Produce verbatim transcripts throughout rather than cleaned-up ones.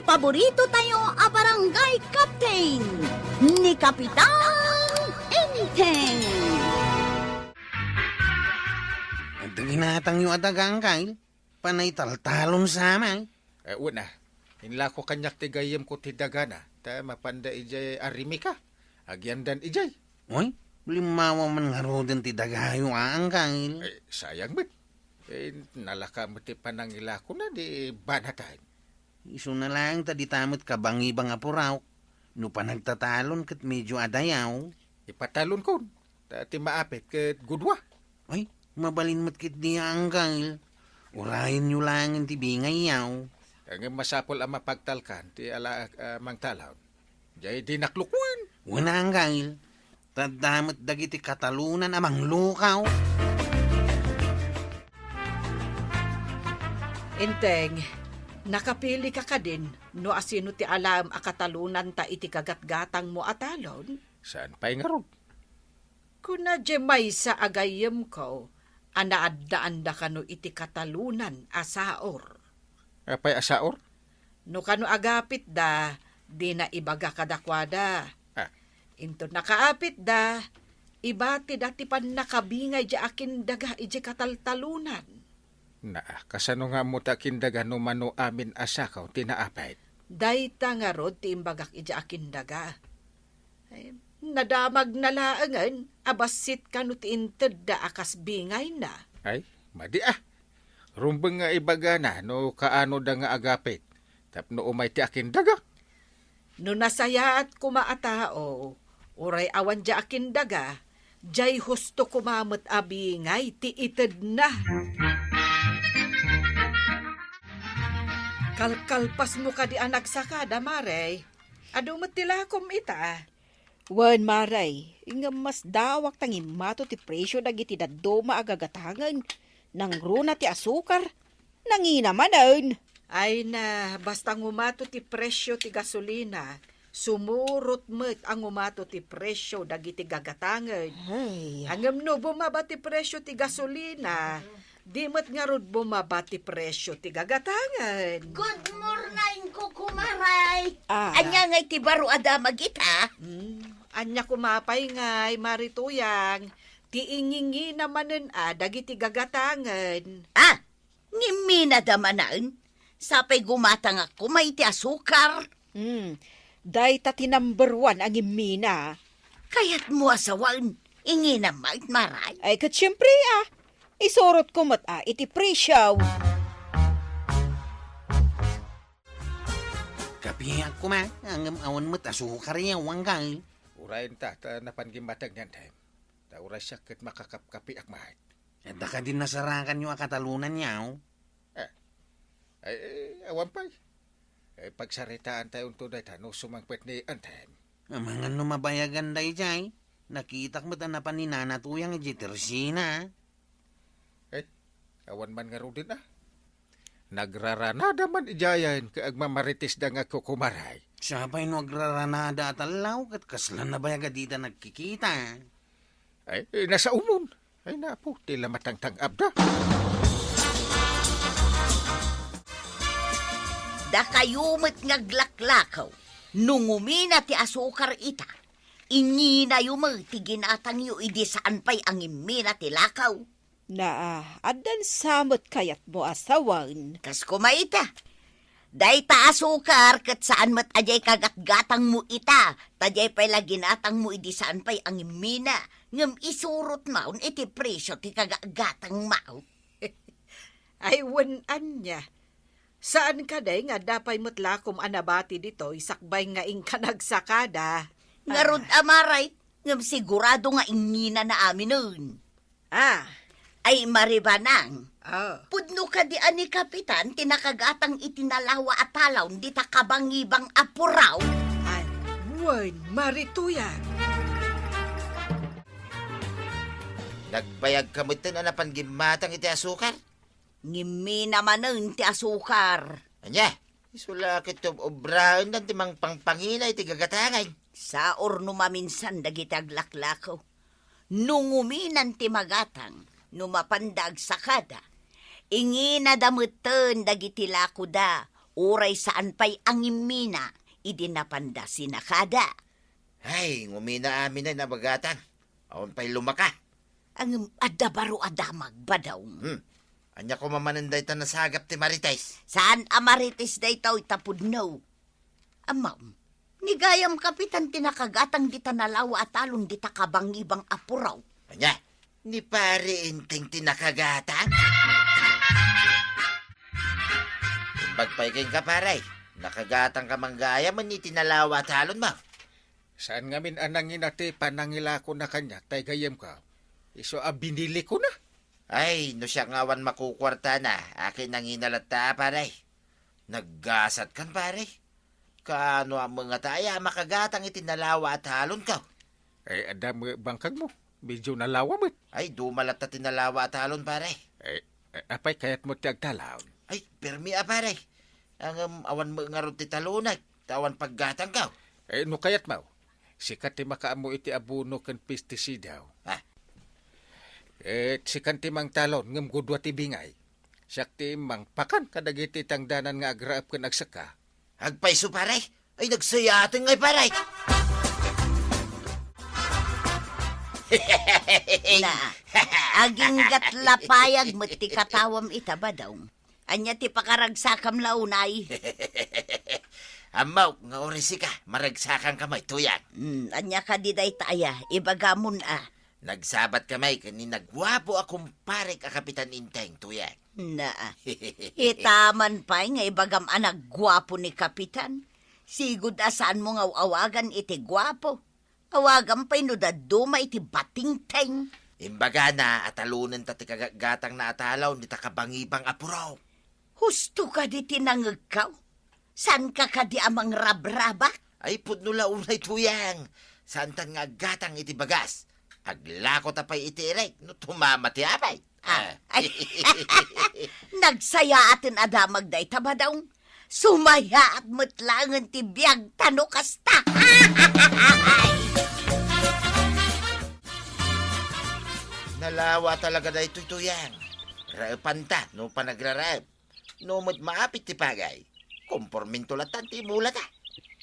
Paborito tayo a barangay captain, ni Kapitan Enteng. Adu ginatangyo a daga, Angkel. Panay taltalon sa may. Eh, una, inlako kaniak ti gayyemko ti dagana, ta mapanda idiay arimika. Agiandan idiay. Uy, limmawa man ngaruden ti dagayo a, Angkel. Eh, sayang met. Eh, nalaka met ti panangilakona di banatan. Isuna laeng ta dita met kabangibang a puraok. No panagtatalon ket medio adayaw. Ipatalonkon, ta ti maapit ket gudua. Ay, mabalin met ketdi a, Angkel. Urayenyo laengen ti bingayyaw. Ngem masapul a mapagtalkan ti alaek a mangtalon. Jay dinak lukoen. Wen a, Angkel. Ta adda met dagiti katalonan a manglukaw. Enteng, nakapilika kadin no asino ti alaem a katalonanta iti gagatgatangmo a talon? Saan pay ngarud? Kuna diay maysa a gayyemko a naaddaanda kano iti katalonan a saor. Apay a saor? No kano agapitda, dina ibaga kadakuada. Ah. Inton nakaapitda, ibatida ti pannakabingay diay akindaga idiay kataltalonan. Naa, kasano nga ammo ti akindaga no mano amin a sakaw ti naapit? Dayta ngarud ti imbagak idiay akindaga. Ay, nadamagna laengen a bassit kano ti intedda a kas bingayna. Ay, madi a. Rumbeng nga ibagana no kaanoda nga agapit tapno umay ti akindaga. No nasayaat koma a tao, uray awan diay akindaga, diay husto koma met a bingay ti itedna. Kalkalpasmo kadi a nagsakada, Mare? Adu met ti lakom ita. Wen, Mare, ngem masdaawak ta ngimmato ti presio dagiti dadduma a gagatangen. Nangruna ti asukar, nangina manen. Ay na, basta ngumato ti presio ti gasolina, sumurot met a ngumato ti presio dagiti gagatangen. Ay. Ngem no bumaba ti presio ti gasolina, di met ngarud bumaba ti presio ti gagatangen. Good morning, Kukumaray. Ah. Ania ngay ti baro a damag ita? Hmm, ania koma pay ngay, Mari Tuyang, ti ingingina manen a dagiti gagatangen? Ah, ngimminada manen? Sapay gumatangak koma iti asukar. Hmm, dayta ti number one a ngimmina. Kayatmo a sawen, inginam met, Mare? Ay, ket siempre, ah. Isurotko met, ah, iti presyo. Kapiak koma, ngem awan met asukar, Angkel. Urayenta, ta napan gimmateg ni Enteng. Ta uray siak ket makakapkapiak met. Adda kadi nasarakanyo a katalonan, Yaw? Eh, ay, eh, awan pay. Eh, pagsaritaantayo unto dayta no sumangpet ni Enteng. Amangan no mabayagan dayjay. Nakitak met a napan ni Nana Tuyang idiay tersina. Eh, awan man ngaruden a. Nagraranada man idiayen ket agmamaritisda nga kukumaray. Siya pay no agraranada a tallaw ket kasla nabayag a dida nagkikita. Ay, eh, nasaomon. Ay, napo, ti la matangtang-abda. Dakayo met nga aglaklakaw, no ngumina ti asukar ita, inginayo met ti ginatangyo idi saan pay a ngimmina ti lakaw. Naa, addan sa met kayatmo a sawen. Kas koma ita, dayta asukar ket saan met a diay kagatgatangmo ita, ta diay pay la ginatangmo idi saan pay a ngimmina, ngem isurotmon iti presyo ti kagatgatangmo. Ay, wen ania. Saan kadi nga adda pay met lakom a nabati ditoy sakbay nga inka nagsakada? Ngarud a maray, ngem sigurado nga inginana aminen. Ah. Ay, Maribanang. Ah. Pudno kadi a ni Kapitan ti nakagatang iti nalawa a talon dita kabangibang a puraw? Ay, wen, Marituya. Nagbayag ka metten a napan gimmatang iti asukar? Ngimmina manen ti asukar. Ania? Isu la ket ob-, obraendan ti mangpangpangina iti gagatangan. Saor no maminsan dagiti aglaklakaw. No nguminan ti magatang, no mapanda agsakada, inginada metten dagiti lakoda, Uray saan pay a ngimmina idi napanda sinakada. Ay, ngumina amin ay nabagatang. Awan pay lumaka. Ngem adda baro a damag, Badong. Hmm. Ania koma manen dayta nasagap ti Marites? Saan a Marites daytoy ta pudno. Ammom, ni gayam kapitan ti nakagatang dita nalawa a talon dita kabangibang a puraw. Ania? Ni Pare Enteng ti nakagatang? Imbag pay kenka, pare. Nakagatang ka man gayam iti nalawa a talon mo. Saan ngamin a nangina ti panangilakona kaniak tay gayyemko? Isu a binilikona. Ay, no siak nga awan makukuartana, akin nangina latta, pare. Naggasatkan, pare. Kaano a mengata aya a makagatang iti nalawa a talonko? Ay, adda met bangkagmo. Medyo nalawa met. Ay, duma latta ti nalawa a talon, pare. Ay, ay, apay kayatmo ti agtalon? Ay, permi a, pare. Ngem awan met ngarud ti talonek, ta awan paggatangko. Ay, no kayatmo, sika ti makaammo iti abono ken pestisida. Ah. Eh, sikan ti mangtalon, ngem gudua ti bingay. Siak ti mangpakan kadagiti tangdanan nga agraep ken agsekka. Agpayso, pare? Ay, nagsayaaten ngay, pare! Na, aginggat lapayag met ti katawam ita, Badong. Ania ti pakaragsakam la unay? Ammok nga uray sika, maragsakanka met, Tuyang. Hmm, ania kadi dayta aya? Ibagamon a. Nagsabatka met ken ni naguapo a kumparek a Kapitan Enteng, Tuyang. Na, ita man pay nga ibagam a nagguapo ni Kapitan. Sigud a saanmo nga aw-awagan iti guapo. Awagam pay no dadduma iti batingteng. Imbagana a talonenta ti kagatgatangna a talon dita kabangibang a puraw. Husto kadi ti nangegko? Saanka kadi a mangrabrabak? Ay, pudno la unay, Tuyang. Saantan nga aggatang iti bagas. Aglakota pay iti irek no tumama ti apay. Ah. Ah. Ay. Nagsayaaten a damag dayta, Badong. Sumayaat met laengen ti biagta no kasta. Nalawa talaga daytoy, Tuyang. Raepanta no panagraraep. No met maapit ti pagay, kompormento lattan ti imulata.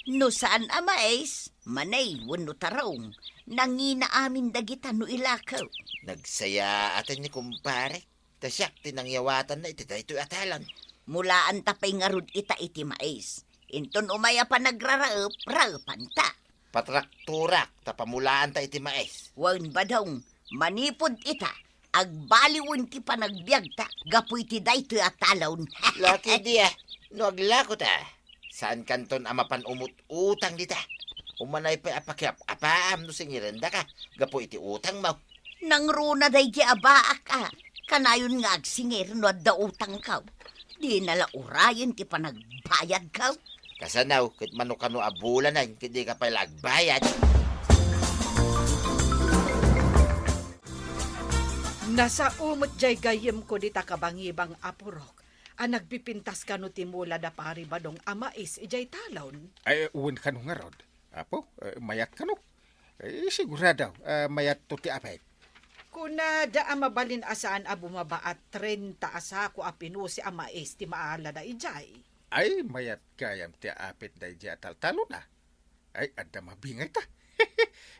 No saan a mais, manay wenno tarong, nangina amin dagita no ilakaw. Nagsayaaten ni kumpare, ta siak ti nangyawatanna iti daytoy a talon. Mulaanta pay ngarud ita iti mais. Inton umay a panagraraep, raepanta. Patraktorak ta pamulaanta iti mais. Wen, Badong, manipud ita, agbaliwen ti panagbiagta gapu iti daytoy a talon. Laki dia, no aglakota, saankanton a mapan umut-utang dita. Umanay pay a pakiap-apaam no singirendaka gapu iti utangmo. Nangruna daydi a baak a, kanayon nga agsingir no adda utangko. Dina la urayen ti panagbayadko. Kasano ket mano-kano a bulanen ket dika pay la agbayad? Nasao met jay gayyemko dita kabangibang a purok a nagpipintas kano ti mula da Pari Badong a mais idiay talon. Ay, wen kano ngarud, Apo, eh, mayat kano? Eh, sigurado, ah, mayatto ti apek. Kunada a mabalin a saan a bumaba a trenta a sako a pinusi a mais ti maalada idiay. Ay, mayat gayam ti apit daydiay a taltalon, ah. Ay, adda mabingay ta.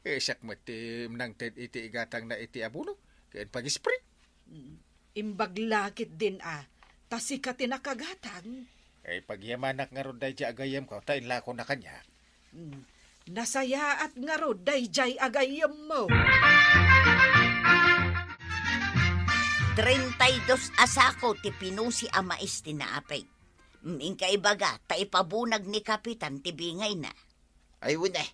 Eh, siak met ti nangted iti igatangna iti abono, ken pag-spray. Mm. Imbag la ketdin a, ta sika ti nakagatang. Ay, pagyamanak ngarud daydiay a gayyemko, ta inlakona kaniak. Hmm. Nasayaat ngarud daydiay a gayyemmo. Treinta y dos a sako ti pinusi a mais ti naapek. Hmm, inka ibaga, ta ipabunag ni Kapitan ti bingayna. Ay, wen, eh.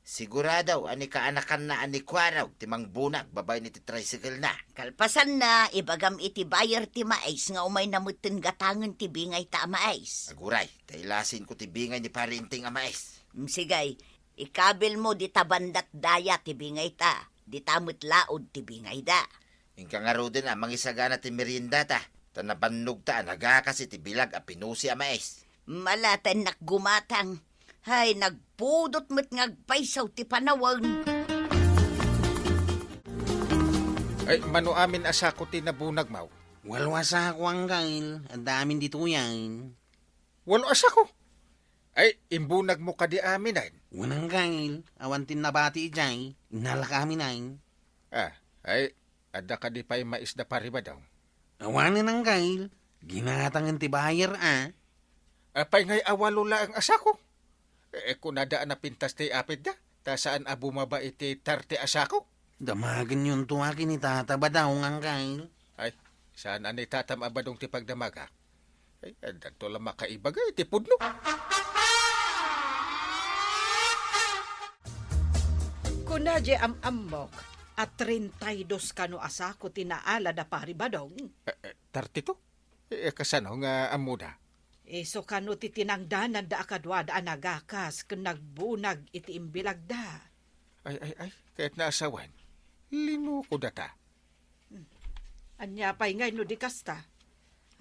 Sigurado a ni kaanakanna a ni Kuarog ti mangbunag babaen iti tricycle-na. Kalpasanna, ibagam iti buyer ti mais nga umayna metten gatangen ti bingayta a mais. Aguray, ta ilasinko ti bingay ni Pari Enteng a mais. Mm, sige, ikabilmo dita bandat daya ti bingayta, dita met laud ti bingayda. Inka ngaruden a mangisagana ti meriendata, ta nabannogta a nagakas iti bilag a pinusi a mais. Mala ta innak gumatang. Hay, nagpudot met nga agpayso ti panawen. Ay, mano amin a sako ti nabunagmo? Walo a sako, Anggail. Adda amin ditoyen. Walo a sako. Ay, imbunagmo kadi aminen? Wen, Angkel, awan ti nabati idiay, innalak aminen. Ah, ay, adda kadi pay mais da Pari Badong? Awanen, Angkel, ginatangen ti buyer a. Apay ngay a walo laeng a sako? Eh, kunada a napintas ti apitda, ta saan a bumaba iti tarte a sako? Damagenyonto a ken ni Tata Badong, Angkel. Ay, saan a ni Tatam a Badong ti pagdamagak? Ay, addanto la makaibaga iti pudno. Kuna di am-ammok a treinta y dos kano a sako ti naala da Pari Badong? Eh, eh, tartito? Eh, kasano nga ammoda? Isu kano ti tinangdananda a kaduada a nagakas ken nagbunag iti imbilagda. Ay, ay, ay, kayatna a sawen. Linuko data. Hmm. Ania pay ngay no di kasta?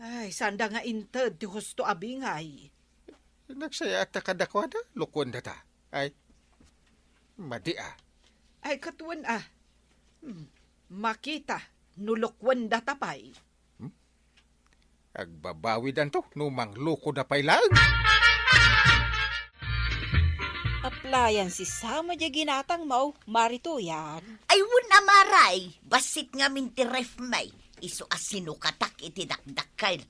Ay, sanda nga inted ti husto a bingay. Nagsayaat ta kadakuada, lukuen data. Ay, madi a. Ay, katuen a. Hmm. Makita no lukuen data pay. Hmm? Agbabawidanto no mangluko da pay laeng. Aplayan si Sama di ginatang mo, Mari Tuyang. Ay, wen a Maray, bassit ngamin ti ref mi. Isu a sinukatak iti dakdakkel.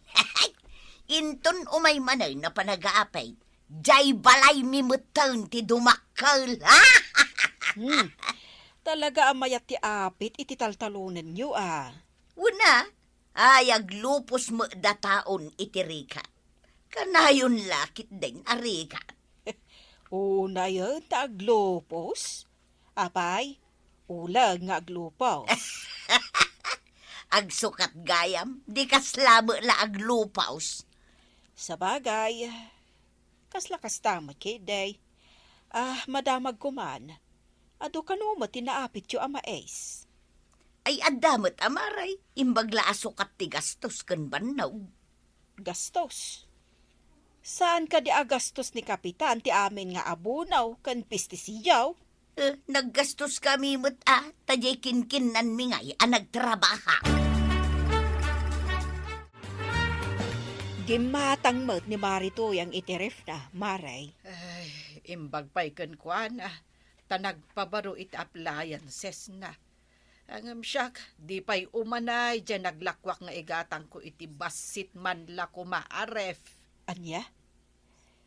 Inton umay manen a panagaapit, jay balay mi metten ti dumakkel. Hmm. Talaga a mayat ti apit iti taltalonenyo, a. Wen a, ay aglupos met dataon iti rigat. Kanayon la ketdin a rigat. Unayen ta aglupos? Apay, uleg nga aglupos. Agsukat gayam, di kasla met la aglupos. Sabagay, kasla kasta met ketdi. Ah, madamag koman. Adu kano met ti naapityo a mais? Ay, adda met a Maray, imbag la a sukat ti gastos ken bannog. Gastos? Saan kadi a gastos ni Kapitan ti amin nga abono ken pestisidio? Eh, naggastos kami met a, ta jay kinkinnanmi ngay a nagtrabaha. Gimmatang met ni Mari Tuyang iti refna, Maray. Ay, imbag pay kenkuana, ta nagpabaro iti appliancesna. Ngem siak, di pay umanay diay naglakuak nga igatangko iti bassit man la koma a ref. Ania?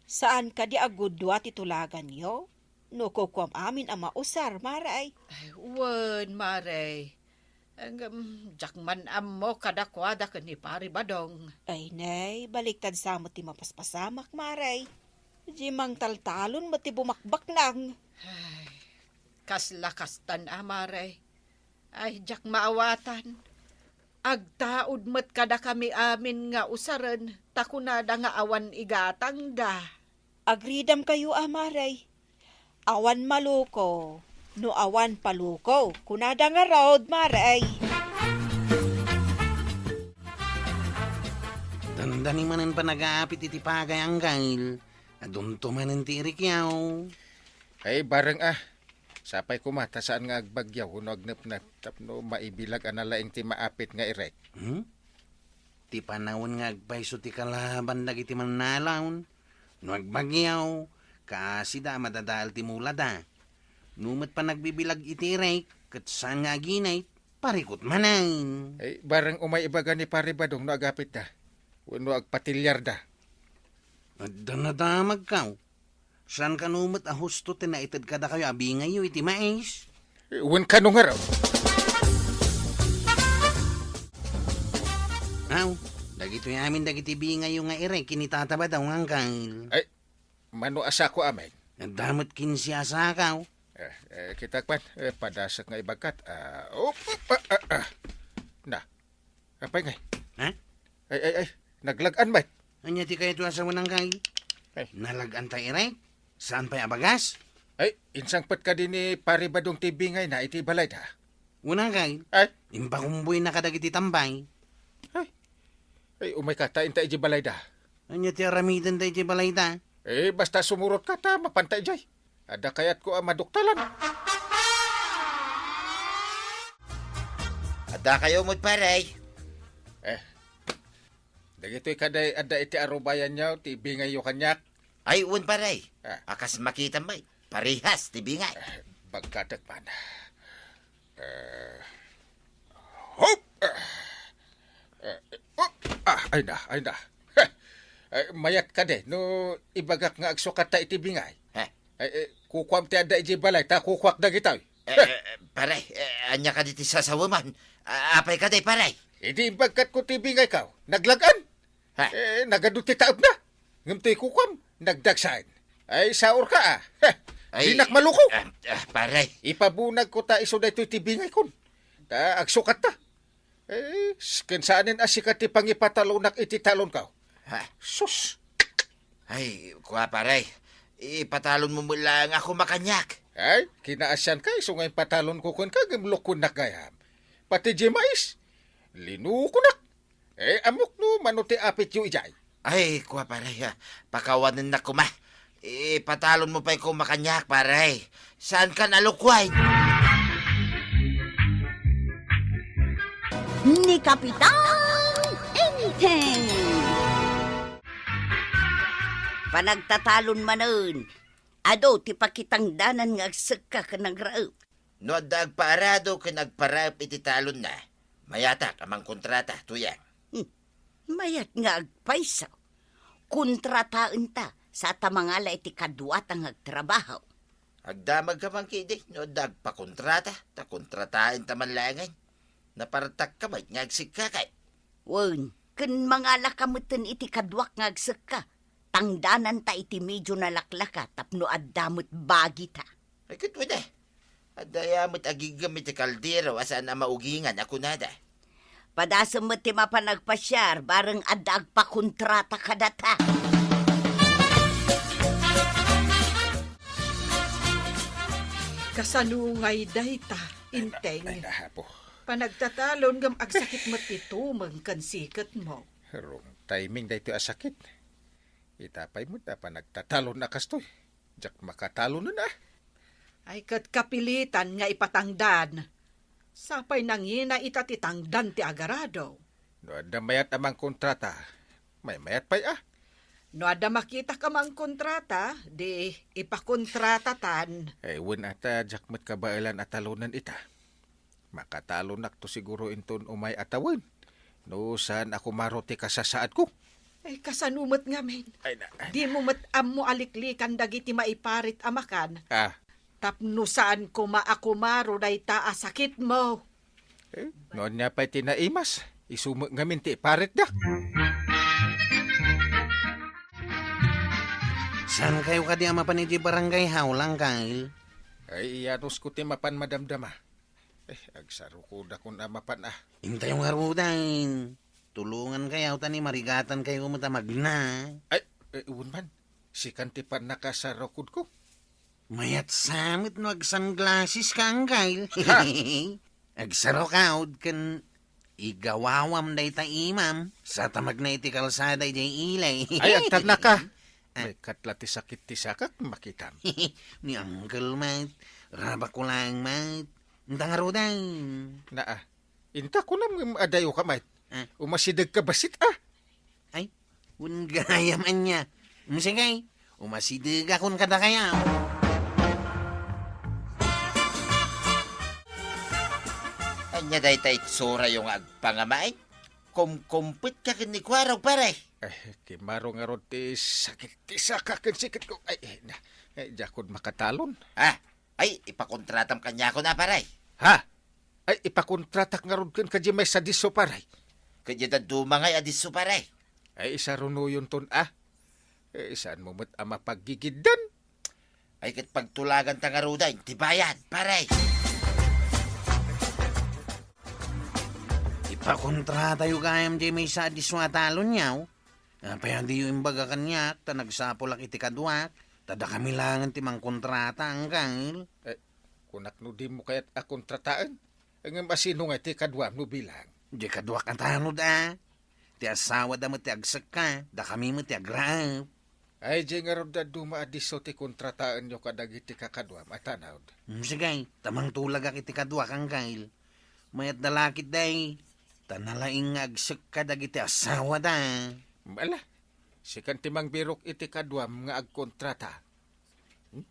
Saan kadi a gudua ti tulaganyo no kukuam amin a mausar, Maray? Ay, wen, Maray. Ngem, diak man ammo kadakuada ken ni Pari Badong. Ay, nay, baliktad sa met ti mapaspasamak, Maray. Di mangtaltalon met ti bumakbaknang. Ay, kasla kastan a, Maray. Ay, diak maawatan. Agtaud met kadakami amin nga usaren, ta kunada nga awan igatangda. Agridamkayo a, Maray. Awan maluko no awan paluko, kunada ngarud, Maray. Dandani manen panagaapit iti pagayangkal. Adunto manen ti irikyaw. Ay, bareng a. Sapay koma ta saan nga agbagyaw wenno agnepnep tapno maibilag a nalaing ti maapit nga irek. Hmm? Ti panawen nga agpayso ti kalaban dagiti mannalaon. No agbagyaw, kaasida a madadael ti mulada. No met panagbibilag iti irek, ket saan nga aginit, parikut manen. Ay, bareng umay ibaga ni Pari Badong no agapitda, wenno agpatilyarda. Adda nadamagkaw. Saan kano met a husto ti naited kadakayo a bingayyo iti mais? Wen kano ngarud. Aw, dagitoy amin dagiti bingayyo nga irek ken ni Tata Badong, Angkal. Ay, mano a sako amin? Adda met kinse a sakaw. Eh, eh, kitak man, eh, padasek nga ibagkat. Ah, op, op, ah, ah, ah. Na, apay ngay? Ha? Ay, ay, ay, naglag-an met. Ania ti kayto a sawen, Angkal? Ay. Nalag-an ta irek? Saan pay a bagas? Ay, insangpet kadi ni Pari Badong ti bingayna iti balayda. Wen, Angkal. Ay? Impakumboyna kadagiti tambay. Ay. Ay, umayka ta inta iti balayda. Ania ti aramidenda iti balayda? Eh, basta sumurotka ta mapanta idiay. Adda kayatko a maduktalan. Adda kayo met, pare. Eh, Dagitoy kadi adda iti arubayanyo ti bingayyo kaniak? Ay, wen, pare. Ah. A kas makitam met, parehas ti bingay. Ah, bagkatek man. Eh, hop! Eh, eh, hop! Ah, ay na, ay na. Heh! Eh, mayat kadi no ibagak nga agsukatta iti bingay? Heh? Eh, eh, kukuam ti adda idiay balay ta kukuak dagitoy. Eh, eh, pare, eh, ania kadi ti sasaweman? A-, apay kadi, pare? Idi ibagkatko ti bingayko, naglag-an. Ha? Eh, nagadu ti taepna. Ngem ti kukuam, nagdagsaen. Ay, saorka, ah. Heh, ay, dinak maluko. Ah, ah, pare. Ipabunagko ta isu daytoy ti bingayko. Ta agsukatta. Eh, s-, ken saanen a sika ti pangipatalonak iti talonko. Ha? Sus! Ay, kua, pare. Ipatalonmo met laeng a kumakaniak. Ay, kinaasianka, isu nga impatalonko kenka, ngem lukuennak gayam. Pati diay mais, linukonak. Eh, ammok no mano ti apityo idiay. Ay, kua, pare, ah, pakawanennak koma. Ipatalonmo pay koma kaniak, pare. Saankan a lukuen? Ni Kapitan Enteng. Panagtatalon manen, adu ti pakitangdanan nga agsekka ken agraep. No adda agpaarado ken agparaep iti talonna, mayatak a mangkontrata, Tuyang. Hmm. Mayat nga agpayso. Kontrataenta, sa ta mangala iti kaduata nga agtrabaho. Agdamagka man ketdi no adda agpakontrata, ta kontrataenta man laengen. Napartakka met nga agsekka kay. Wen, ken mangalaka metten iti kaduak nga agsekka. Tangdananta iti medio nalaklaka tapno adda met bagita. Ay, ket wen, eh. Adda aya met agiggem iti kaldero a saan a maugingan a kunada. Padasem met ti mapan agpasiar, bareng adda agpakontrata kadata. Kasano ngay dayta, Inteng? Ay, apo. Panagtatalon ngem agsakit met ti tumeng ken siketmo. Wrong timing daytoy a sakit. Ita pay met a panagtatalon a kastoy. Diak makatalonen, ah. Ay, ket kapilitan nga ipatangdan. Sapay nangina ita ti tangdan ti agarado. No adda mayat a mangkontrata, maymayat pay, ah. No adda makitak a mangkontrata, di ipakontratatan. Ay, wen ata, diak met kabaelan a talonen ita. Makatalonakto siguro inton umay a tawen. No saan a kumaro ti kasasaadko. Ay, kasano met ngamin? Ay, na, ay, dimo met ammo a liklikan dagiti maiparit a makan. Ah. Tapno saan koma a kumaro dayta a sakitmo. Eh, no ania pay ti naimas, isu met ngamin ti iparitda. Saankayo kadi a mapan idiay barangay hall, Angkel? Ay, iyanusko ti mapan madamdama. Eh, agsarukodakon a mapan, ah. Intayo ngaruden. Tulongankayo ta ni marigatankayo met a magna. Ay, eh, wen man. Sikan ti pannakasarukodko. Mayat sa met no agsunglasseska, Angkel. Ha? Agsarukod ken igawawam dayta imam, sa ta magna iti kalsada idiay ili. Ay, agtannaka. Ah. Mayat la ti sakit ti sakak, makitam. Ni Angkel met, rabakko laeng met. Inta ngaruden. Naa. Inta kunam ngem adayoka met. Ah. Umasidegka bassit, ah. Ay, wen gayam ania. Mm, sige, umasidegakon kadakayo. Ania dayta itsurayo nga agpangamaen? Kumkumpetka ken ni Kuaro, pare. Ay, kimaro ngarud ti sakit ti saka ken siketko. Ay, eh, na, eh, diakon makatalon. Ah, ay, ipakontratam kaniakon a, pare. Ha? Ay, ipakontratak ngarud kenka diay maysa a disso, pare. Ket diay dadduma ngay a disso, pare. Ay, isarunonton, ah. Eh, saanmo met a mapaggigiddan? Ay, ket pagtulaganta ngaruden ti bayad, pare. Ipakontratayo gayam diay maysa a disso a talonyo. Apay a diyo imbaga kaniak ta nagsapulak iti kaduak, ta dakami laengen ti mangkontrata, Angkel? Eh, kunak no dimo kayat a kontrataen? Ngem a sino ngay ti kaduam no bilang? Diay kaduak a tanod, a. Ti asawada met ti agsekka, dakami met ti agraep. Ay, diay ngarud dadduma a disso ti kontrataenyo kadagiti kakaduam a tanod. Mm, sige, ta mangtulagak iti kaduak, Angkel. Mayat da la ketdi. Ta nalaing nga agsekka dagiti asawada. Ala, sikan ti mangbirok iti kaduam nga agkontrata. Hmm?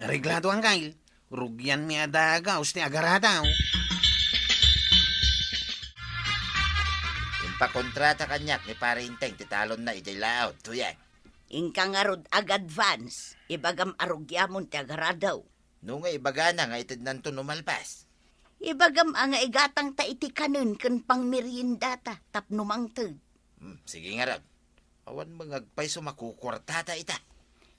Reglado, Angkel. Rugianmi a daga, usti agaradaw. Impakontrata kaniak ni Pare Enteng ti talonna idiay laawd, Tuyang. Inka ngarud ag-advance, ibagam a rugiamon ti agaradaw. No nga ibagana nga itednanto no malpas? Ibagam a nga igatangta iti kanen ken pangmeriendata tapno mangted. Hmm, sige ngarud. Awan mangagpayso makukuartata ita.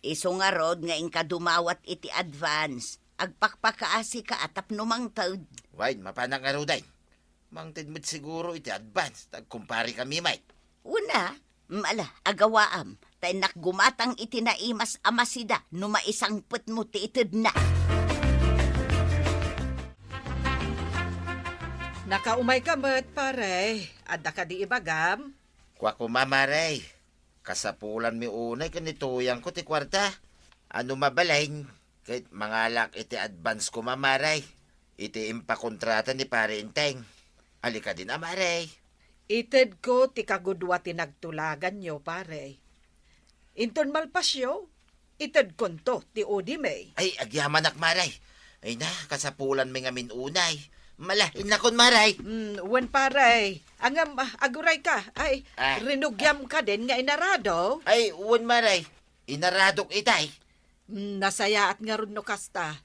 Isu ngarud nga inka dumawat iti advance, agpakpakaasika a tapno mangted. Wen, mapanak ngaruden. Mangted met siguro iti advance, ta agkumpare kami met. Wen a, mm, ala, agawaam, ta innak gumatang iti naimas a masida no maisangpetmo ti itedna. Nakaumayka met, pare. Adda kadi ibagam? Kua koma, mare. Kasapulanmi unay ken ni Tuyangko ti kuarta. A no mabalin, ket mangalak iti advance koma, mare, iti impakontrata ni Pare Enteng. Ali kadin a, mare. Itedko ti kagudua ti nagtulaganyo, pare. Inton malpasyo, itedkonto ti udimi. Ay, agyamanak, mare. Ay na, kasapulanmi ngamin unay. Mala, innakon, mare. Mm, wen, pare. Ngem, ah, agurayka. Ay, ah, rinugiam kadin nga inarado? Ay, wen, mare. Inaradok itay. Mm, nasayaat ngarud no kasta.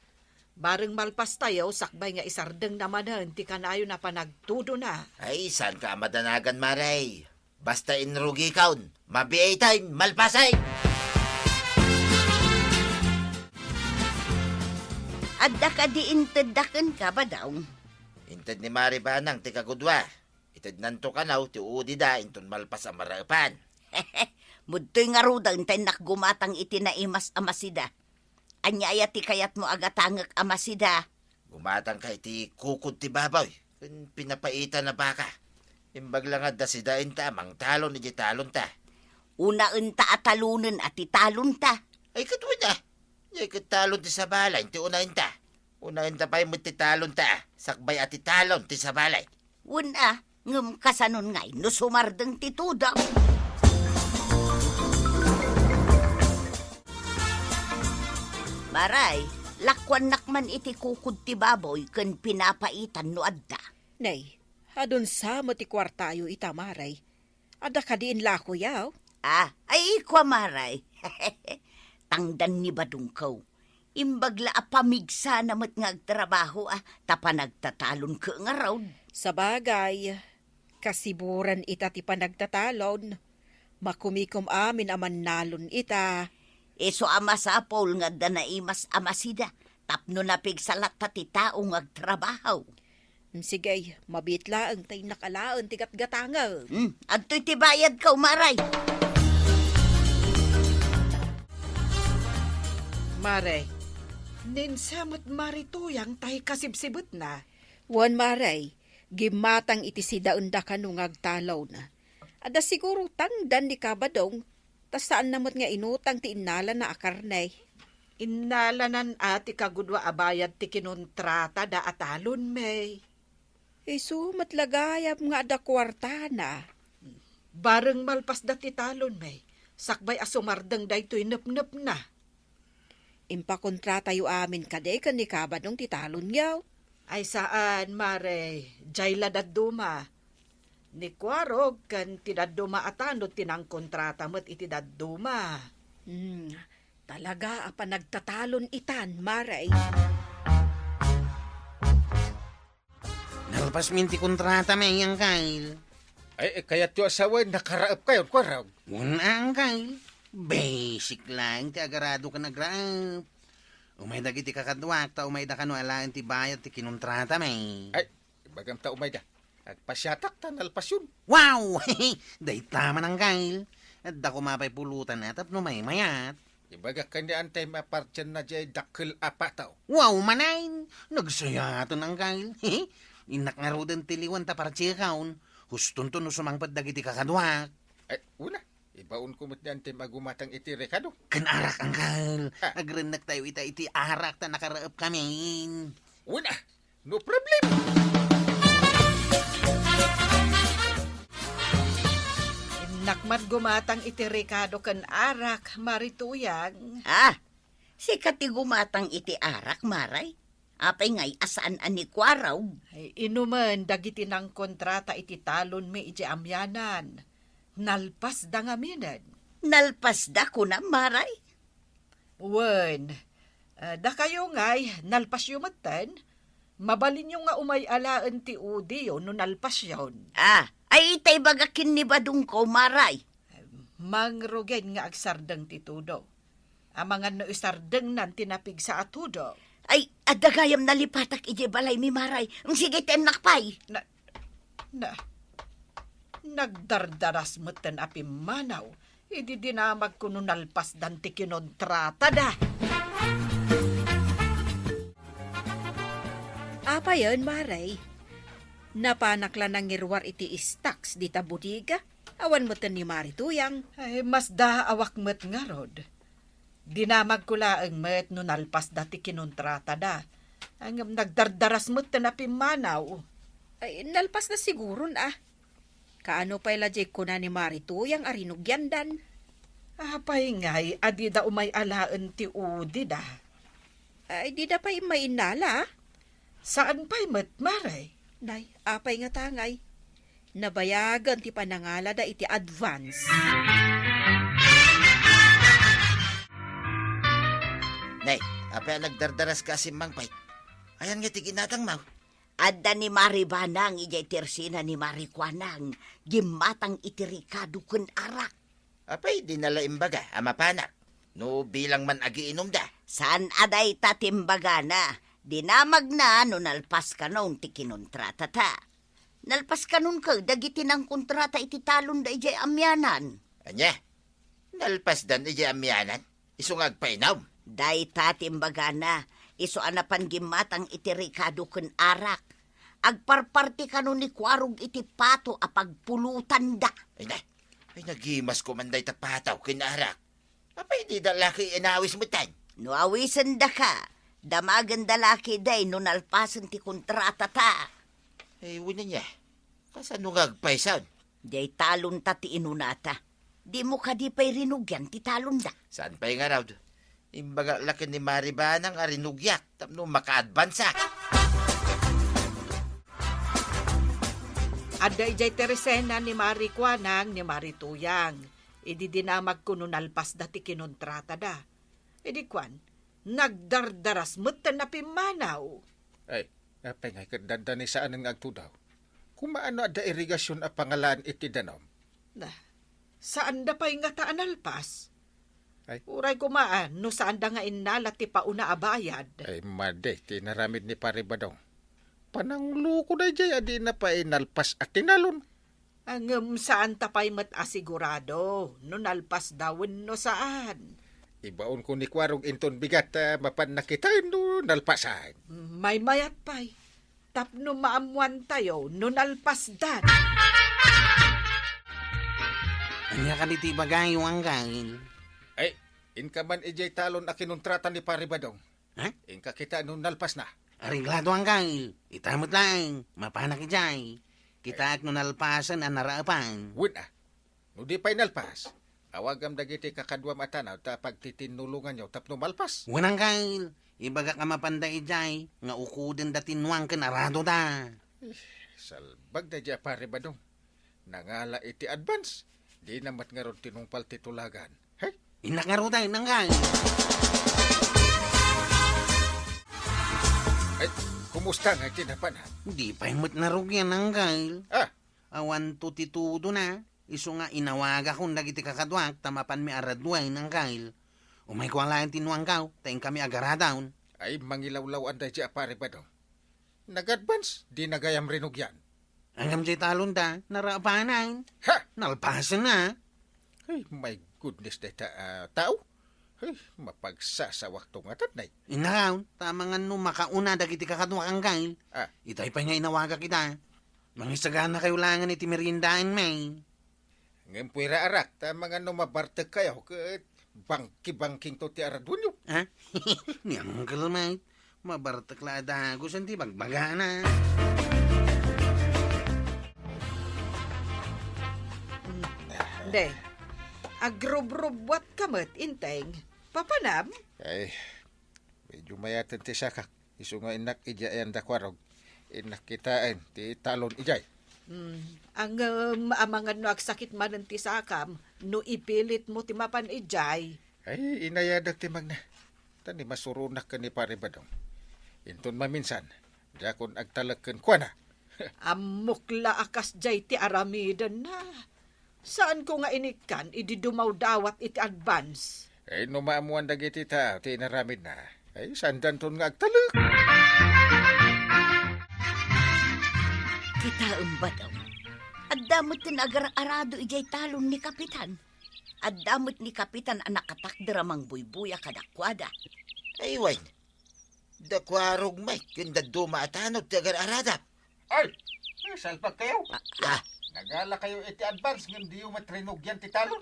Bareng malpastayo, sakbay nga isardengna manen ti kanayon a panagtudona. Ay, saanka a madanagan, mare. Basta inrugikon, mabiiten, malpasen! Adda kadi intedda kenka, Badong? Inted ni Mare Banang ti kagudua. Itednanto kano ti udida inton malpas a maraepan. Mudtoy ngaruden ta innak gumatang iti naimas a masida. Ania aya ti kayatmo a gatangek a masida? Gumatangka iti kukod ti baboy ken pinapaitan a baka. Imbag la nga adda sidaenta a mangtalon iti talonta. Unaenta a talonen a ti talonta. Ay, ket wen a. Diay ket talon ti sabali ti unaenta. Unaenta pay met ti talonta, sakbay a ti talon ti sabali. Wen a, ngem kasanon ngay no sumardeng ti tudok? Maray, lakuannak man iti kukod ti baboy ken pinapaitan no adda. Nay, adun sa met ti kuartayo ita, Maray. Adda kadi inlakoyo? Ah, ay, kua, Maray. Tangdan ni Badongko. Imbag la a pamigsana met nga agtrabaho, ah, ta panagtatalon ket ngarud. Sabagay, kasiburan ita ti panagtatalon. Makumikom amin a mannalon ita. Isu a masapul nga adda naimas a masida, tapno napigsa latta ti tao nga agtrabaho. Sige, mabiit laeng ta innak alaen ti gatgatangem. Hmm, adtoy ti bayadko, Maray. Maray, ninsa met Maray Tuyang tay kasibsibetna? Wen, Maray, gimmatang iti sidaenda kano nga agtalon. Adda siguro tangdan ni Kabadong, ta saanna met nga inutang ti innalana a karne. Innalanan a ti kagudua a bayad ti kinontratada a talonmi. Isu met la gayam nga adda kuartana. Bareng malpasda ti talonmi, sakbay a sumardeng daytoy nepnepna. Impakontratayo amin kadi ken ni Kabadong ti talonyo? Ay saan, Mare. Diay la dadduma. Ni Kuarog ken ti dadduma a tanod ti nangkontrata met iti dadduma. Hmm, talaga a panagtatalon itan, Mare. Nalpasmin ti kontratami, Angkel. Ay, eh, kayatyo a sawen, nakaraepkayon, Kuarog? Wen a, Angkel. Basic laeng ti agarado ken agraep. Umay dagiti kakaduak, ta umayda kano alaen ti bayad ti kinontratami. Ay, ibagam ta umayda. Agpasiatak ta nalpasyon. Wow! Dayta man, Angkel. Adda koma pay pulutan a tapno maymayat. Ibagak ken ni Antay mapartianna diay dakkel a pataw. Wow, manen! Nagsayaten, Angkel. Innak ngaruden ti liwan ta partiekon. Hustonto no sumangpet dagiti kakaduak. Ay, una, ibaonko met ni Antay magumatang iti rekado. Ken arak, Angkel. Ah. Agrennektayo ita iti arak ta nakaraepkamin. Una, no problem. Ak man gumatang iti rikado ken arak, Mari Tuyang. Ah, sika ti gumatang iti arak, Maray? Apay ngay a saan a nikuarog? Ay, inumen dagiti nangkontrata iti talonmi idiay Amianan. Nalpasda ngamin. Nalpasda, kunam, Maray? Wen, ah, dakayo ngay, nalpasyo metten? Mabalinyo nga umay alaen ti udiyo no nalpasyon. Ah, ay, itay baga ken ni Badongko, Maray. Mangrugen nga agsardeng ti tudo. Amangan no isardengnan ti napigsa a tudo. Ay, adda gayam nalipatak idiay balaymi, Maray. Sige, tennak pay. Na, na, nagdardaras metten a pimmanaw. Idi dinamagko no nalpasdan ti kinontratada. Apayen, Maray? Napanak la nangiruar iti stocks dita bodega? Awan metten ni Mari Tuyang. Ay, masdaawak met ngarud. Dinamagko laeng met no nalpasda ti kinontratada. Ngem nagdardaras metten a pimmanaw. Ay, nalpasda siguron, ah. Kaano pay la diay kuna ni Mari Tuyang a rinugiandan? Apay ngay a dida umay alaen ti udida? Ay, dida pay umay innala, ah. Saan pay met, Maray? Nay, apay ngata ngay? Nabayagen ti panangalada iti advance. Nay, apay a nagdardaras ka a simmangpet? Ayan nga ti ginatangmo? Adda ni Mari Banang idiay tersina ni Mari Kuanang, gimmatang iti rikado ken arak. Apay, dina la imbaga a mapanak no bilang man agiinumda? Saan a dayta ti imbagana. Dinamagna no nalpas kanon ti kinontratata. Nalpas kanon ket dagiti nangkontrata iti talonda idiay Amianan. Ania? Nalpasdan idiay Amianan? Isu nga agpainum? Dayta ti imbagana, isu a napan gimmatang iti rikado ken arak. Agparparti kano ni Kuarog iti pato a pagpulotanda. Ay na, ay nagimas ko man dayta pato ken arak. Apay dida la ket inawis metten? No awisendaka, damagenda la ketdi no nalpasen ti kontratata. Ay, wen ania. Kasano nga agpaysan? Diay talonta ti inunata. Dimo kadi pay rinugian ti talonda? Saan pay ngarud? Imbagak la ken ni Mari Banang a rinugiak tapno maka-advanceak. Adda idiay tersina ni Mari Kuanang ni Mari Tuyang. Idi dinamagko no nalpasda ti kinontratada. Idi kuan, nagdardaras metten a pimmanaw. Ay, apay ngay ket dadda ni saanen nga agtudaw? Kumaano adda irigasion a pangalaan iti danum? Na, saanda pay ngata a nalpas? Ay. Uray koma, ah, no saanda nga innala ti pauna a bayad. Ay, madi ti inaramid ni Pari Badong. Panangloko daydiay a dina pay nalpas a tinalon. Ngem saanta pay met a sigurado no nalpasda wenno saan. Ibaonko ni Kuarog inton bigat ta mapanna kitaen no nalpasan. Maymayat pay, tapno maammoantayo no nalpasdan. Ania kadi ti ibagayo, Anggail? Ay, inka man idiay talon a kinontrata ni Pari Badong. Ha? Inka kitaen no nalpasna. Areglado, Anggail. Ita met laeng. Mapanak idiay. Kitaek no nalpasen a naraepan. Wen a. No di pay nalpas, awagam dagiti kakaduam a tanaw ta pagtitinnulonganyo tapno malpas. Wen, Anggail. Ibagak a mapanda idiay nga ukodenda ti nuang ken aradoda. Eh, salbag daydiay a Pari Badong. Nangala iti advance, dina met ngarud tinungpal ti tulagan. Hey? Innak ngaruden, Anggail. Ay, kumusta nga iti napanak? Di pay met narugian, Anggail. Ah. Awanto ti tudona. Isu nga inawagakon dagiti kakaduak ta mapanmi a raduen, Anggail. Umayko laeng ti nuangko, ta inkami agaradon. Ay, mangilawlaw-an daydiay a Pari Badong. Nag-advance, dina gayam rinugian. Ngem diay talonda, naraepanan. Ha? Nalpasenna. Ay, my goodness, dayta a tao. Ay, mapagsasawakto ngata, nay. Innak, ta amangan no makauna dagiti kakaduak, Anggail. Ah. Itay pay nga inawagak ida. Mangisaganakayo laengen iti meriendaenmi. Ngem puera arak, ta amangan no mabartekkayo, ket bangki-bangkingto ti araduenyo. Ha? Ni Uncle Mike, mabartek la a dagus ti bagbagana. De, agrubrubbuat ka met, Inteng. Papanam? Ay, medyo mayaten ti sakak. Isu nga innak idiay ayan da Kuarog. Innak kitaen ti talon idiay. Hmm, ngem amangan no agsakit manen ti sakam, no ipilit mo ti mapan idiay. Ay, inayadak ti magna. Ta ni masuronak ken ni Pare Badong. Inton maminsan, diakon agtalek kenkuana. Ammok la a kasdiay ti aramidenna. Saanko nga inikkan idi dumawdawat iti advance. Ay, no maammuan dagiti tao ti inaramidna, ay, saandanton nga agtalek. Kitaem, Badong. Adda met ti nagar-arado idiay talon ni Kapitan. Adda met ni Kapitan a nakatakder a mangbuybuya kadakuada. Ay, wen. Da Kuarog met ken dadduma a tanod ti agar-aradam. Ay, eh, salpag kayo. Ah, ah. Nagala kayo iti advance ngem diyo met rinugian ti talon.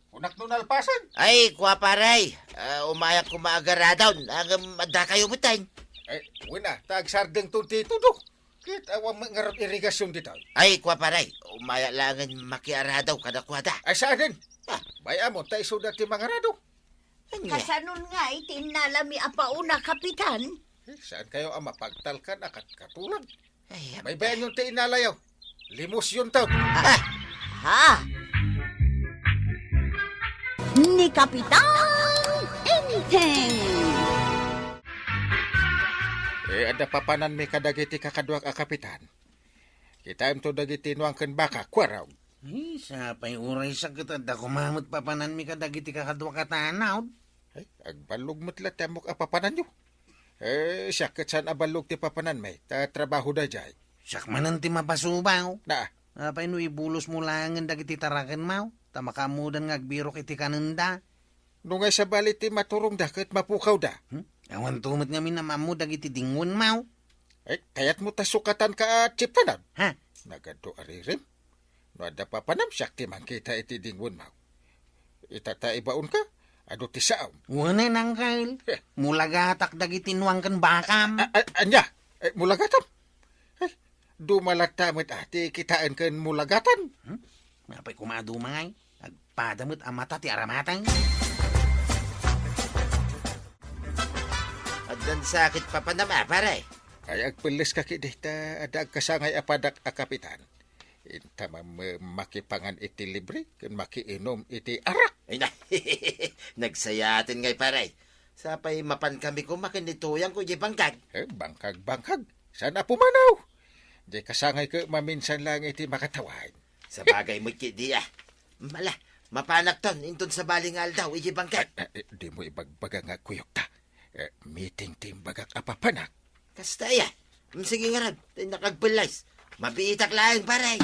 Kunak no nalpasen. Ay, kua, pare. Ah, umayak koma agar-aradon. Ngem adda kayo met, ay. Eh, wen a, ta agsardengton ti tudo. Ket awan met ngarud irigasyon ditoy. Ay, kua, pare. Umaya laengen makiarado kadakuada. Ay, saanen? Ah. Bay-am mo, ta isuda ti mangarado. Ania? Kasanon nga iti innalami a pauna, Kapitan? Eh, saan kayo a mapagtalkan a kat-, katulag? Ay, am- Baybayanyon ti innalayo. Limusyonto. Ah, ha? Ni Kapitan Enteng. Eh, adda papananmi kadagiti kakaduak a kapitan. Kitaemto dagiti nuang ken baka, Kuarog. Ay, sapay uray sa ket adda koma met papananmi kadagiti kakaduak a tanod. Ay, agballog met la ti ammok a papananyo. Eh, siak ket saan a ballog ti papananmi, ta trabaho daydiay. Siak manen ti mapasubaw. Naa. Apay no ibulosmo laengen dagiti tarakenmo, ta makaammodan nga agbirok iti kanenda. No ngay sabali ti maturongda ket mapukawda. Hmm? Awanto met ngamin a maammo dagiti dingwenmo. Ay, kayatmo ta sukatanka a chiptanan? Ha? Nagadu a ririm? No adda papanam, siak ti mangkita iti dingwenmo. Ita ta ibaonka, adu ti saom. Wen, Uncle. Eh. Mulagatak dagiti nuang ken bakam. A-, a-, ania? Eh, mulagatam? Eh, dumalatta met a ti kitaen ken mulagatan. Hmm? Apay koma a dumangay? Agpada met a mata ti aramatang. Addan sakit papanam a, pare? Ay, agpelles ka kidi ta adda agkasangay a padak a kapitan. Inta ma-, ma-, makipangan iti libre ken makiinum iti arak. Ay, na, nagsayaten ngay, pare. Sapay mapan kami koma ken ni Tuyang ko idiay bangkag. Eh, bangkag, bangkag. Saan a pumanaw? Diay kasangay ket maminsan lang iti makatawaen. Sabagay met kidi, ah. Mala, mapanakton inton sabali nga aldaw idiay bangkag. Ay, ay, dimo ibagbaga nga kuyogta. Eh, meeting ti imbagak a papanak. Kasta aya. Mm, sige ngarud, innak agpellayes. Mabiitak laeng, pare.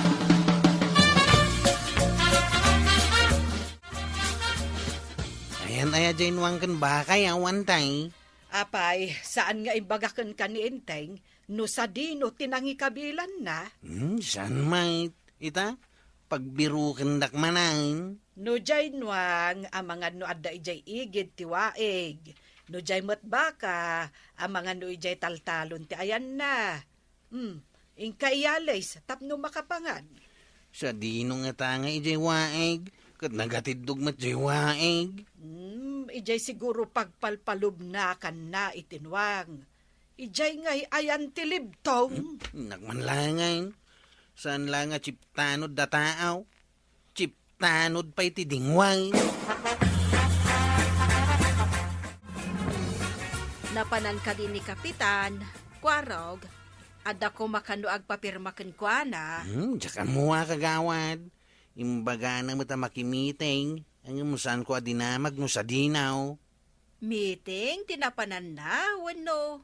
Ayan aya jay nuang ken bakay, awan tay. Apay, saan nga imbagak kenka ni Enteng no sadino ti nangikabilanna? Hmm, saan met? Ita, pagbirukendak manen. No jay nuang, amangan no adda idiay igid ti waig. No jay met baka, amangan no idiay taltalon ti ayanna. Hmm, inka iyales tapno makapangan. Sadino ngata nga idiay waig? Ket nagatiddog met jay waig. Hmm, idiay siguro pagpalpalubna kanna iti nuang. Idiay ngay ayan ti libtong. Hmm, innak man laeng. Saan la nga chiptanod da taaw? Chiptanod pay ti dingway. Napanan kadi ni Kapitan, Kuarog, adda koma kano agpapirma kenkuana? Hmm, diak ammo a, kagawad. Imbagana met a makimiting, ngem saanko a dinamag no sadino. Meeting ti napananna wenno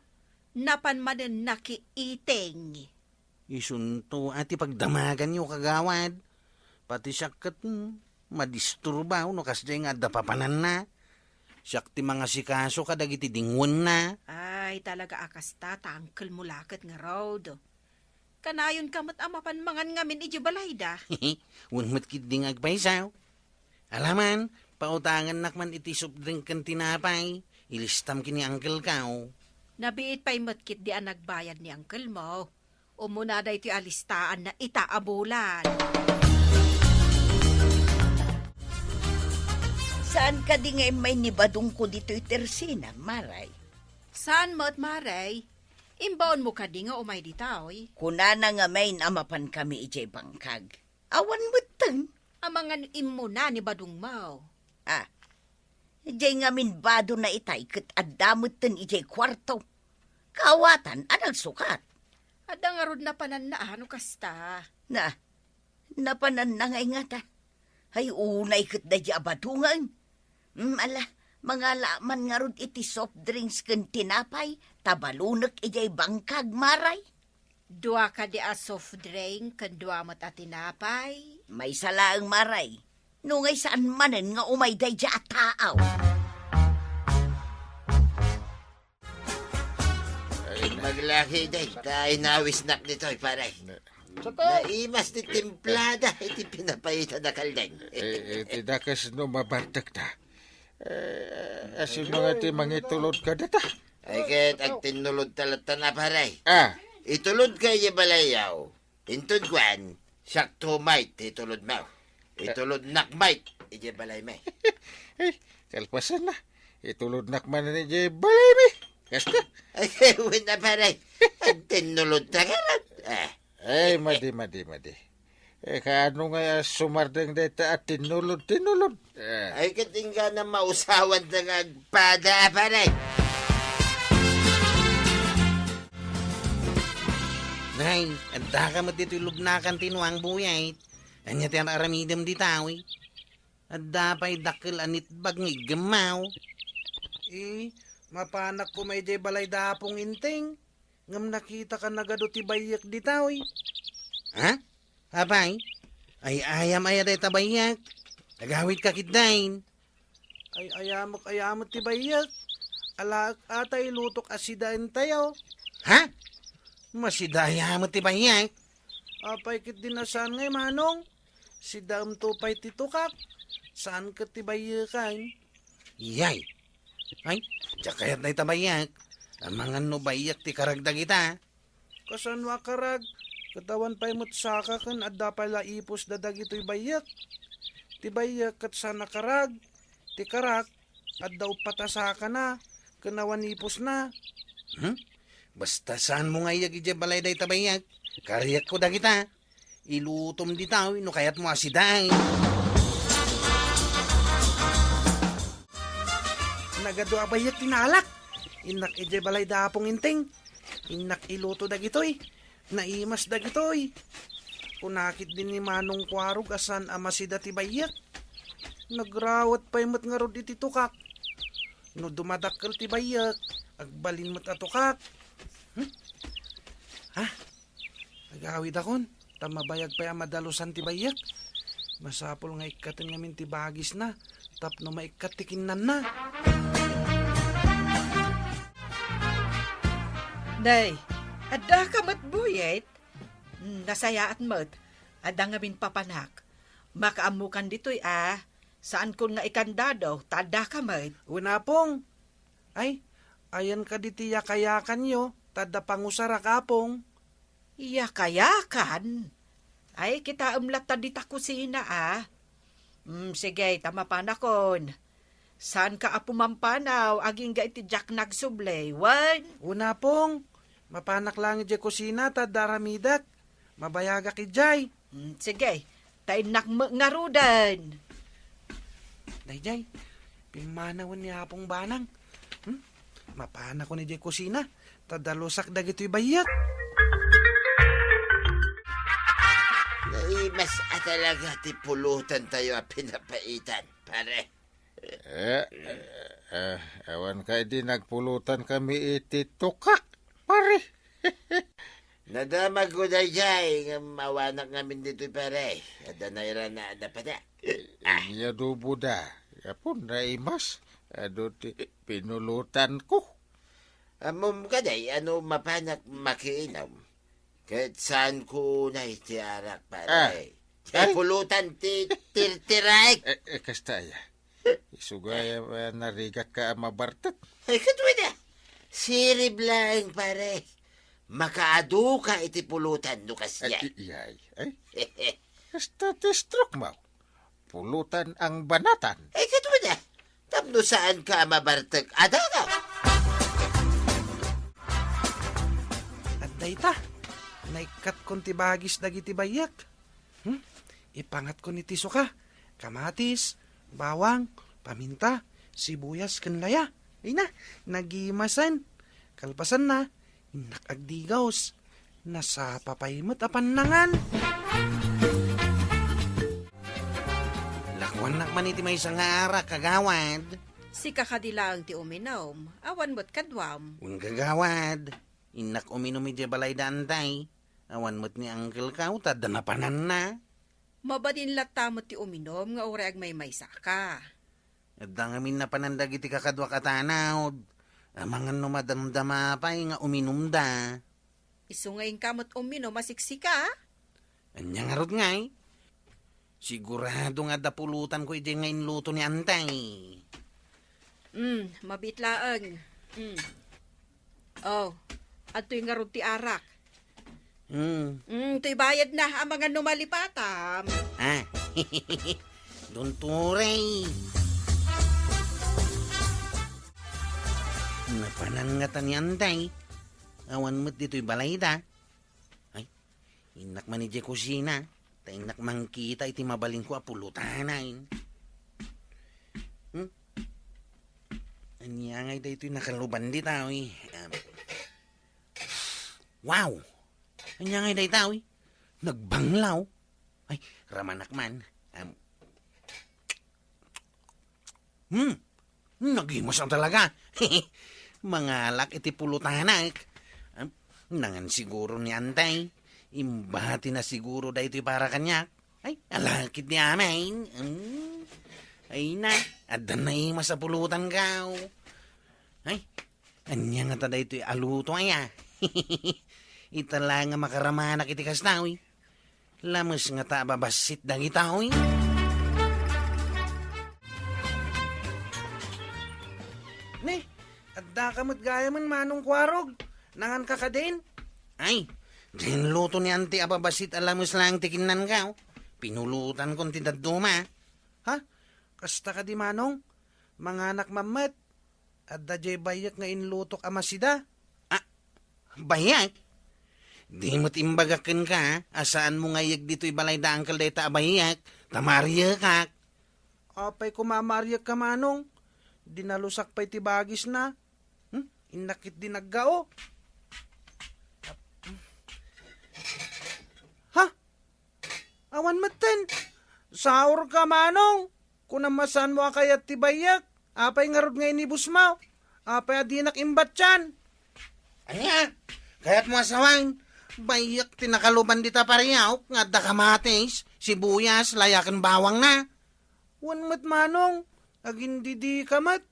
napan manen nakiiting? Isunto a ti pagdamaganyo, kagawad. Pati siak ket, hmm, madisturba no kasdiay nga adda papananna. Siak ti mangasikaso kadagiti dingwenna. Ay, talaga a kasta, ta angkelmo la ket ngarud. Kanayonka met a mapan mangan ngamin idiay balayda. Wen met ketdi nga agpayso. Alaman, pautangennak man iti soft drink ken tinapay. Ilistam ken ni uncle-ko. Nabiit pay met ketdi a nagbayad ni uncle-mo. Umuna daytoy a listaanna ita a bulan. Saan kadi nga immay ni badongko ditoy tersina, Maray? Saan met, Maray? Imbaonmo kadi nga umay ditoy? Kunana ngamin a mapankami idiay bangkag. Awan metten. Amangan immuna ni badongmo. Ah, idiay ngamin badona itay ket adda metten idiay kuarto. Kaawatan a nagsukat. Adda ngarud napananna a no kasta. Na, napananna nga ingata. Ay, unay ket daydi a badongen. Mm, ala, mangala man ngarud iti soft drinks ken tinapay, ta balonek idiay bangkag, Maray. Dua kadi a soft drink ken dua met a tinapay? Maysa laeng, Maray. No ngay saan manen nga umay daydi a taaw. Ay, maglaki day, ta inawisnak ditoy, pare. Naimas ti timplada iti pinapaitan a kaldeng. Eh, eh, ti dakes no mabartek ta. Eh, asino nga ti mangitulod kadata? Ay, ket agtinnulod ta latta na, pare. Ah. Itulod ka iti balayaw. Inton kuan, siak to met ti itulod mo. Itulodnak met iti balay mi. Ay, kalpasan na. Itulodnak man iti balay mi. Kasta. Ay, wen na, pare. Agtinnulod ta ngarud. Ah. Ay, madi, madi, madi. Eh, kaano nga sumardeng dayta a tinnulod, tinnulod? Eh. Ay, ket inggana mausawan ta nga agpada, pare. Nay, adda ka met ditoy lubnakan ti nuang buyait. Ania ti ar-aramidem ditoy? Adda pay dakkel a nitbag nga iggemmaw. Eh, mapanak koma idiay balay da Apong Inting. Ngem nakitaka nagadu ti bayyek ditoy. Ha? Apay? Ay-ayam aya dayta bayyek? Agawidka ketdin. Ay-ayamek aya met ti bayyek. Alaek a ta ilutok a sidaentayo. Ha? Masida aya met ti bayyek? Apay ketdin a saan ngay, Manong? Sidaemto pay ti tukak. Saan ket ti bayyekan? Iyay. Ay, diak kayat dayta bayyek. Amangan no bayyek ti karag dagita. Kasano a karag? Ket awan pay met saka ken adda pay la ipusda dagitoy bayyek. Ti bayyek ket saan a karag. Ti karak, adda uppat a sakana ken awan ipusna. Hmm? Basta saanmo nga iyeg idiay balay dayta bayyek, kariyekko dagita. Ilutom ditoy no kayatmo a sidaen. Nagadu a bayyek ti naalak. Innak idiay balay da Apong Inting. Innak iluto dagitoy. Naimas dagitoy. Kuna ketdin ni Manong Kuarog a saan a masida ti bayyek. Nagrawet pay met ngarud iti tukak. No dumadakkel ti bayyek, agbalin met a tukak. Hmm? Ha? Agawidakon, ta mabayag pay a madalusan ti bayyek. Masapul nga ikkaten ngamin ti bagisna tapno maikkat ti kinnanna. Nay, addaka met buyait? Hmm, nasayaat met. Adda ngamin papanak. Makaammokan ditoy a, saankon nga ikandado, ta addaka met. Wen, Apong. Ay, ayan kadi ti yakayakanyo, ta adda pangusarak, Apong. Yakayakan? Ay, kitaem latta dita kusina a. Hmm, sige, ta mapanakon. Saanka a pumampanaw agingga iti diak nagsubli, wen? Wen, Apong. Mapanak laeng idiay kusina ta adda aramidek. Mabayagak idiay. Hmm, sige, ta innak met ngaruden. Daydiay, pimmanawen ni Apong Banang. Hmm? Mapanakon idiay kusina, ta dalusak dagitoy bayyek. Naimas a talaga ti pulutantayo a pinapaitan, pare. Eh, eh, eh, awan kadi nagpulutan kami iti tukak, pare. Nadamagko daydiay, ngem awanak ngamin ditoy, pare. Adda nairana a napada. Ah. Nia dubo da. Apo, naimas. Adu ti pinulutanko. Ammom kadi, ano mapanak makiinom? Ket saanko unay ti arak, pare. Ah. Ti pulutan ti tirtiraek. Eh, eh, kasta aya. Isu gayam a narigatka a mabartek. Ay, ket wen a. Sirib laeng, pare. Makaaduka iti pulutan no kasdiay. Ay, iyay. Ay. Kasta ti stroke mo. Pulutan ang banatan. Ay, ket wen a. no saanka a mabartek a danaw. Adda ita, naikkatkon ti bagis dagiti bayyek. Hmm? Ipangatkon iti suka, kamatis, bawang, paminta, sibuyas, ken laya. Ay na, nagimasen. Kalpasanna, innak agdigos. Nasapa pay met a pannangan. Lakuannak man iti maysa nga arak, kagawad. Sika kadi laeng ti uminom, awan met kaduam. Wen, kagawad. Innak uminom idiay balayda, Antay. Awan met ni Uncle Kao, ta adda napananna. Mabalin latta met ti uminom nga uray agmaymaysaka. Adda ngamin napanan dagiti kakaduak a tanod. Amangan no madamdama pay nga uminumda. Isu nga inka met uminom a siksika? Ania ngarud ngay? Sigurado nga adda pulutanko idiay nga inluto ni Antay. Mm, mabiit laeng. Mm. Oh, adtoy ngarud ti arak. Mm. Mm, toy bayadna, amangan no malipatam. Ah, dunturay. Napanan ngata ni Antay. Awan met ditoy balayda. Ay, innak man idiay kusina, ta innak mangkita iti mabalinko a pulutanan. Hmm? Ania ngay daytoy nakaluban dita, uy? Um, wow! Ania ngay dayta, uy? Nagbanglaw. Ay, ramanak man. Um, Hmm, nagimas a talaga. Mangalak iti pulutanak. Am, nangan siguro ni Antay. Imbati na siguro daytoy para kaniak. Ay, alakit ni Amay. Hmm. Ay na, adda naimas a pulutan, gaw. Ay, ania ngata daytoy a luto, aya? Ita la nga makaramanak iti kasta, uy. Lames ngata a babassit dagita, uy. Ne, addaka met gayamen, Manong Kuarog. Nanganka kadin? Ay, diay inluto ni Auntie a babassit a lames laeng ti kinnanka, oh. Pinulutanko ti dadduma. Ha? Kasta kadi, Manong? Manganak man met. Adda diay bayyek nga inlutok a masida. Ah, bayyek? Di met imbagak kenka a saanmo nga ayyeg ditoy balay da Uncle dayta a bayyek, ta maariekak. Apay koma a maariekka, Manong? Dinalusak pay ti bagisna. Hmm? Innak ketdi naggao. Ha? Awan metten. Saorka, Manong. Kunam a saanmo a kayat ti bayyek. Apay ngarud nga inibusmo? Apay a dinak imbatian? Ania? Kayatmo a sawen? Bayyek ti nakaluban dita pariawk nga adda kamatis, sibuyas, laya ken bawangna. Wen met, Manong, agindidika met.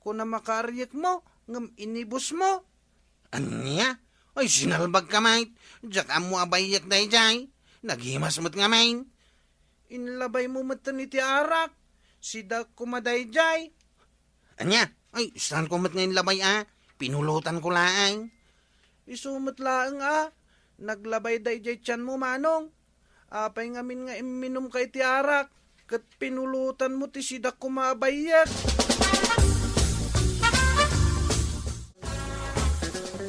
Kunam a kaariekmo ngem inibusmo. Ania? Ay, sinalbagka met. Diak ammo a bayyek daydiay. Nagimas met ngamin. Inlabaymo metten iti arak. Sidaek koma daydiay. Ania? Ay, saanko met nga inlabay a. Pinulotanko laeng. Isu met laeng a. Naglabay daydiay tianmo, Manong. Apay ngamin nga imminumka iti arak, ket pinulotanmo ti sidaek koma a bayyek?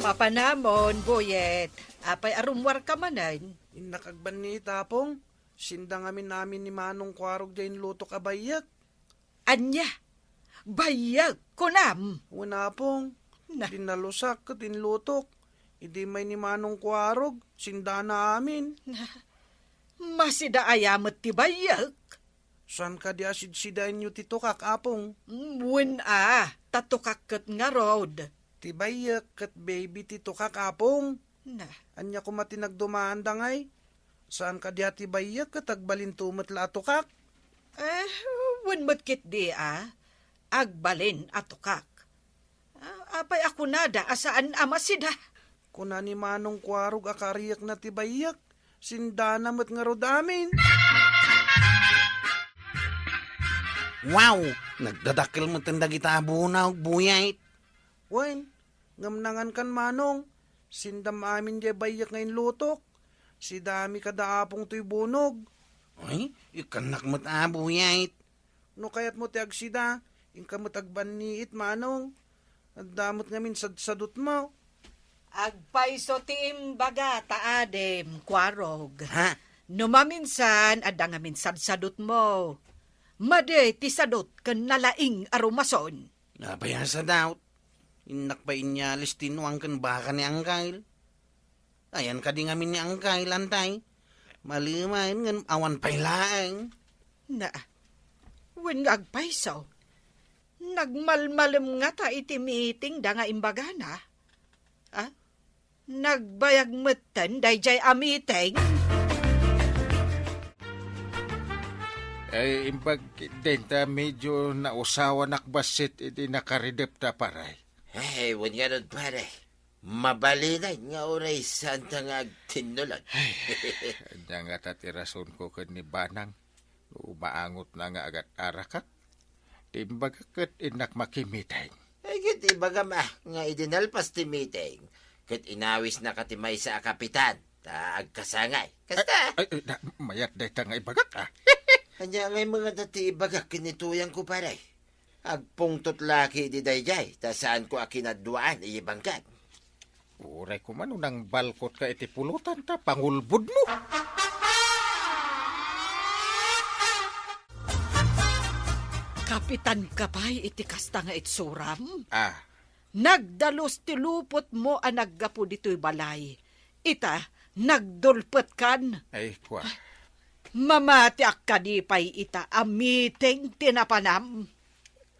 Papanamon, Boyet. Apay a rummuarka manen? Innak agbanni ita, Apong. Sinda ngamin amin ni Manong Kuarog diay inlutok a bayyek. Ania? Bayyek, kunam? Wen, Apong. Na. Dinalusak ket inlutok. Idi may ni Manong Kuarog, sindana amin. Na. Masida aya met ti bayyek? Saan kadi a sidsidaenyo ti tukak, Apong? Mm, wen a, ta tukak ket ngarud. Ti bayyek ket baby ti tukak, Apong. Na. Ania koma ti nagdumaanda ngay? Saan kadi a ti bayyek ket agbalinto met la a tukak? Eh, wen met ketdi a, agbalin a tukak. Ah, apay a kunada a saan a masida? Kuna ni Manong Kuarog a kaariekna ti bayyek, sindana met ngarud amin. Wow! Nagdadakkel metten dagita a bunog, Boyet. Wen, ngem nangankan, Manong, sindam amin diay bayyek nga inlutok. Sidami kada Apong toy bunog. Ay, ikkannak met a, Boyet. No kayatmo ti agsida, Inka met agbanniit, Manong. Adda met ngamin sadsadutmo. Agpayso ti imbaga ta adim, Kuarog. Ha? No maminsan, adda ngamin sadsadutmo. Madi ti sadut ken nalaing a rumason. Apay a sadaut? Innak pay inyalis ti nuang ken baka ni Angkel. Ayan kadi ngamin ni Angkel, Antay. Malimaen ngem awan pay laeng. Na, wen nga agpayso. Nagmalmalem ngata iti meeting da nga imbagana. Ah? Nagbayag metten dayjay a meeting? Ay, imbag denta medyo nausawanak bassit iti nakaridep ta, pare. Ay, wen ngarud, pare. Mabalinen nga uray saanta nga agtinnulod. Ay, ania ngata ti rasonko ken ni Banang no maangotna nga agat-arakak? Ti imbagak ket innak makimeeting. Ay, ket ibagam, ah, nga idi nalpas ti meeting, ket inawisnaka ti maysa a kapitan, ta agkasangay. Kasta? Ay, ay, ay, na, mayat dayta nga ibagak, ah. Ania ngay met ngata ti ibagak ken ni Tuyangko, pare? Agpungtot la ketdi dayjay, ta saanko a kinaduaan iti bangkag. Uray koma no nangbalkotka iti pulutan ta pangulbodmo. Kapitanka pay iti kasta nga itsuram? Ah. Nagdalus ti lupotmo a naggapu ditoy balay. Ita, nagdulpetkan. Ay, kua. Mamatiak kadi pay ita a meeting ti napanam?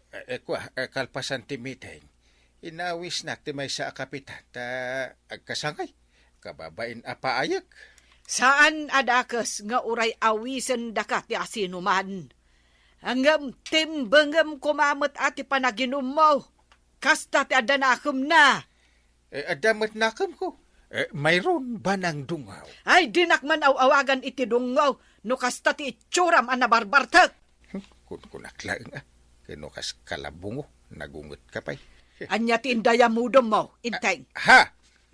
Eh, eh, kua, eh, kalpasan ti meeting, inawisnak ti maysa a kapitan ta agkasangay, kababain a paayek. Saan a dakes nga uray awisendaka ti asinoman. Ngem timbengem koma met a ti panaginummo. Kasta ti adda nakemna. Eh, adda met nakemko. Eh, mayroon banang dungaw. Ay, dinak man aw-awagan iti dungaw no kasta ti itsuram a nabarbartek. Hmm, kunkunak laeng, ah. Ken no kas kalabungo, nagungetka pay. Ania ti indayamudommo, Inteng? Ah, ha?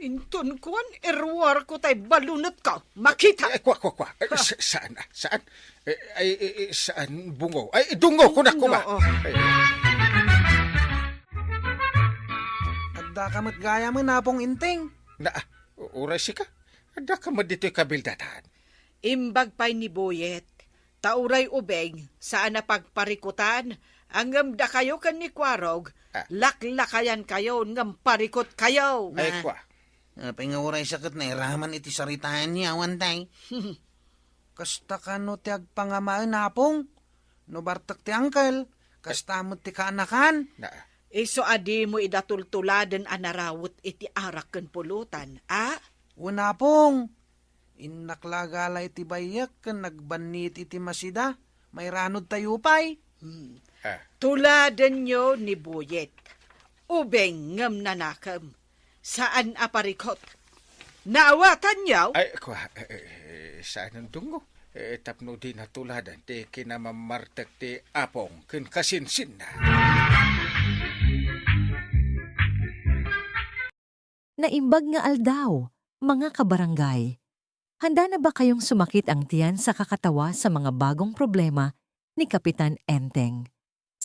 Inton kuan, iruarko tay balunetko. Makita. Eh, kua, kua, kua. Eh, sa-, saan, ah, saan? Eh, ay, eh, eh, saan, bungo? Ay, dungo, kunak kuma. Oo. Eh. Addaka met gayamen, Apong Inteng. Na, uray sika. Addaka met ditoy kabildatan. Imbag pay ni Boyet, ta uray ubing, saan a pagparikutan, ngem dakayo ken ni Kuarog, ah, laklakayankayo ngem parikutkayo. Ay, kua. Apay nga uray sa ket nairaman iti saritaenyo, awan tay. Kasta kano ti agpangamaen, Apong? No bartek ti angkel, kasta met ti kaanakan. Na. Isu a dimo ida tultuladen a narawet iti arak ken pulutan, a? Wen, Apong. Innak la agala iti bayek ken nagbanniit iti masida. Mairanudtayo pay. Hmm. Ah. Tuladenyo ni Boyet. Ubing ngem nanakem. Saan a parikut. Naawatanyo? Ay, kua, eh, eh, eh, saan a dungo? Eh, tapno di natuladan ti kinamammartek ti Apong ken kasinsinna. Naimbag nga aldaw, mga kabarangay. Handa na ba kayong sumakit ang tiyan sa kakatawa sa mga bagong problema ni Kapitan Enteng?